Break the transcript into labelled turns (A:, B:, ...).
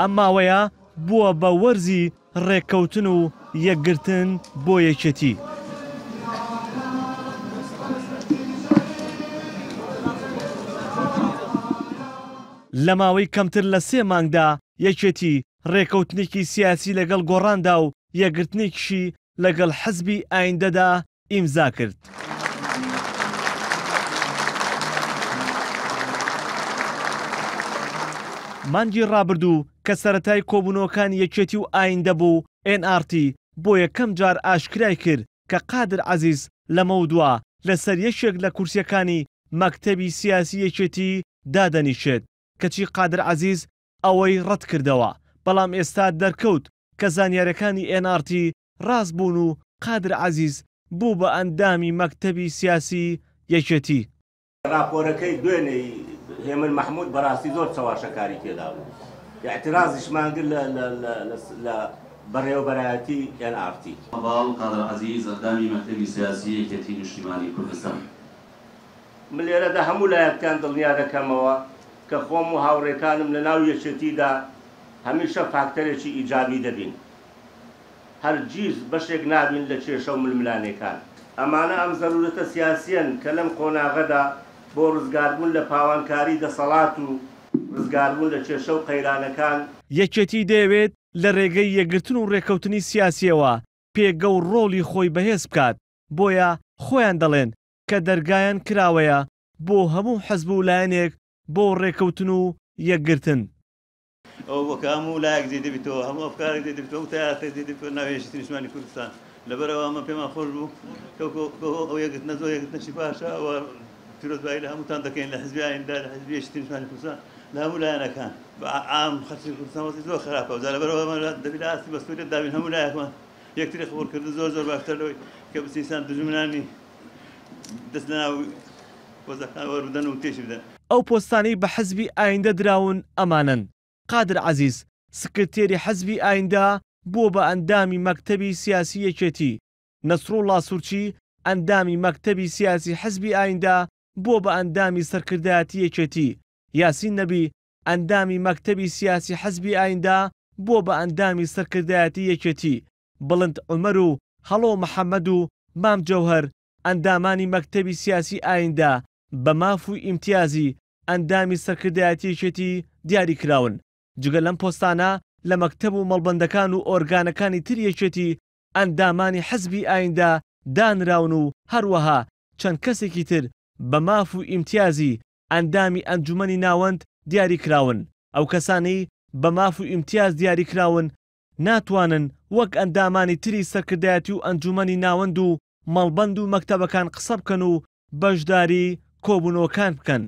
A: ئەم ماوەیە بووە بە وەرزی ڕێککەوتن و یەکگرتن بۆ یەکێتی. لە ماوەی کەمتر لە سێ مانگدا یەکێتی ڕێککەوتنێکی سیاسی لەگەڵ گۆڕاندا و یەکگرتنێکیشی لەگەڵ حزبی ئایندەدا ئیمزا کرد. مانگی ڕابردوو کە سەرەتای کۆبوونەوەکانی یەکێتی و ئایندە بوو، ئێن ئاڕ تی بۆ یەکەم جار ئاشکرای کرد کە قادر عەزیز لەمەودوا لەسەر یەکێک لە کورسییەکانی مەکتەبی سیاسی یەکێتی دادەنیشێت، کەچی قادر عەزیز ئەوەی ڕەتکردەوە، بەڵام ئێستا دەرکەوت کە زانیارییەکانی ئێن ئاڕ تی ڕاست بوون و قادر عەزیز بوو بە ئەندامی مەکتەبی سیاسی یەکێتی.
B: ڕاپۆرەکەی دوێنێی هێمن مەحمود بەڕاستی زۆر چەواشەکاری تێدا بوو، ئیعترازیشمان کرد لە بەڕێوەبەرایەتی ئێن ئاڕ تی.
C: هەڤاڵ قادر عەزیز ئەندامی مەکتەبی سیاسی یەکێتی نیشتیمانی کوردستان.
B: من لێرەدا هەموو لایەکتان دڵنیا دەکەمەوە کە خۆم و هاوڕێکانم لە ناو یەکێتیدا هەمیشە فاکتەرێکی ئیجابی دەبین. هەرگیز بەشێک نابین لە کێشە و ململانێکان. ئەمانە ئەم زەرورەتە سیاسیەن کە لەم قۆناغەدا بۆ ڕزگاربوون لە پاوانکاری دەسەڵات و ڕزگاربوون لە کێشە و قەیرانەکان،
A: یەکێتی دەیەوێت لە رێگەی یەکگرتن و رێککەوتنی سیاسییەوە پێگە و رۆڵی خۆی بەهێز بکات، بۆیە خۆیان دەڵێن کە دەرگایان کراوەیە بۆ هەموو حزب و لایەنێک بۆ رێککەوتن و یەکگرتن.
D: ئەوە بووە کە هەموو لایەک جێی دەبیتەوە، هەموو ئەفکارێک جێی دەبیتەوە، هەموو تەیاراتێک جێی دەبیتەوە ناو یەکێتی نیشتمانی کوردستان. لەبەرئەوە ئەمە پێمان خۆش بوو کە ئەو یەکگرتنە زۆر یەکگرتنەکی باشە و پیرۆزبایی لە هەمووتان دەکەین لە حزبی ئایندە، لە حزبی یەکێتی نیشتمانی کوردستان، لە هەموو لایەنەکان. بە عام خەڵکی کوردستان وەزعی زۆر خراپە، جا لەبەرئەوە ئەمە دەبی لە ئاستی مەسئولیەت دابین هەموو لایەکمان یەکتری قبوڵکردن زۆر زۆر باشترە لەوەی کە بچین دوژمنانی دەست لەناو وەزعەکان وەربدەن و تێکی بدەن.
A: ئەو پۆستانەی بە حزبی ئایندە دراون ئەمانەن، قادر عەزیز، سکرتێری حزبی ئایندە بووە بە ئەندامی مەکتەبی سیاسی یەکێتی، نەسروڵا سورچی، ئەندامی مەکتەبی سیاسی حزبی ئایندە بووە بە ئەندامی سەرکردایەتی یەکێتی، یاسین نەبی، ئەندامی مەکتەبی سیاسی حزبی ئایندە بووە بە ئەندامی سەرکردایەتی یەکێتی، بڵند عومەر و هەڵۆ محەمەد و مام جەوهەر ئەندامانی مەکتەبی سیاسی ئایندە بە ماف و ئیمتیازی ئەندامی سەرکردایەتی یەکێتی دیاری کراون، جگە لەم پۆستانە لە مەکتەب و مەڵبەندەکان و ئۆرگانەکانی تری یەکێتی ئەندامانی حزبی ئایندە دانراون و هەروەها چەند کەسێکی تر بە ماف و ئیمتیازی ئەندامی ئەنجومەنی ناوەند دیاری کراون، ئەو کەسانەی بە ماف و ئیمتیاز دیاری کراون ناتوانن وەک ئەندامانی تری سەرکردایەتی و ئەنجومەنی ناوەند و مەڵبەند و مەکتەبەکان قسە بکەن و بەشداری کۆبوونەوەکان بکەن.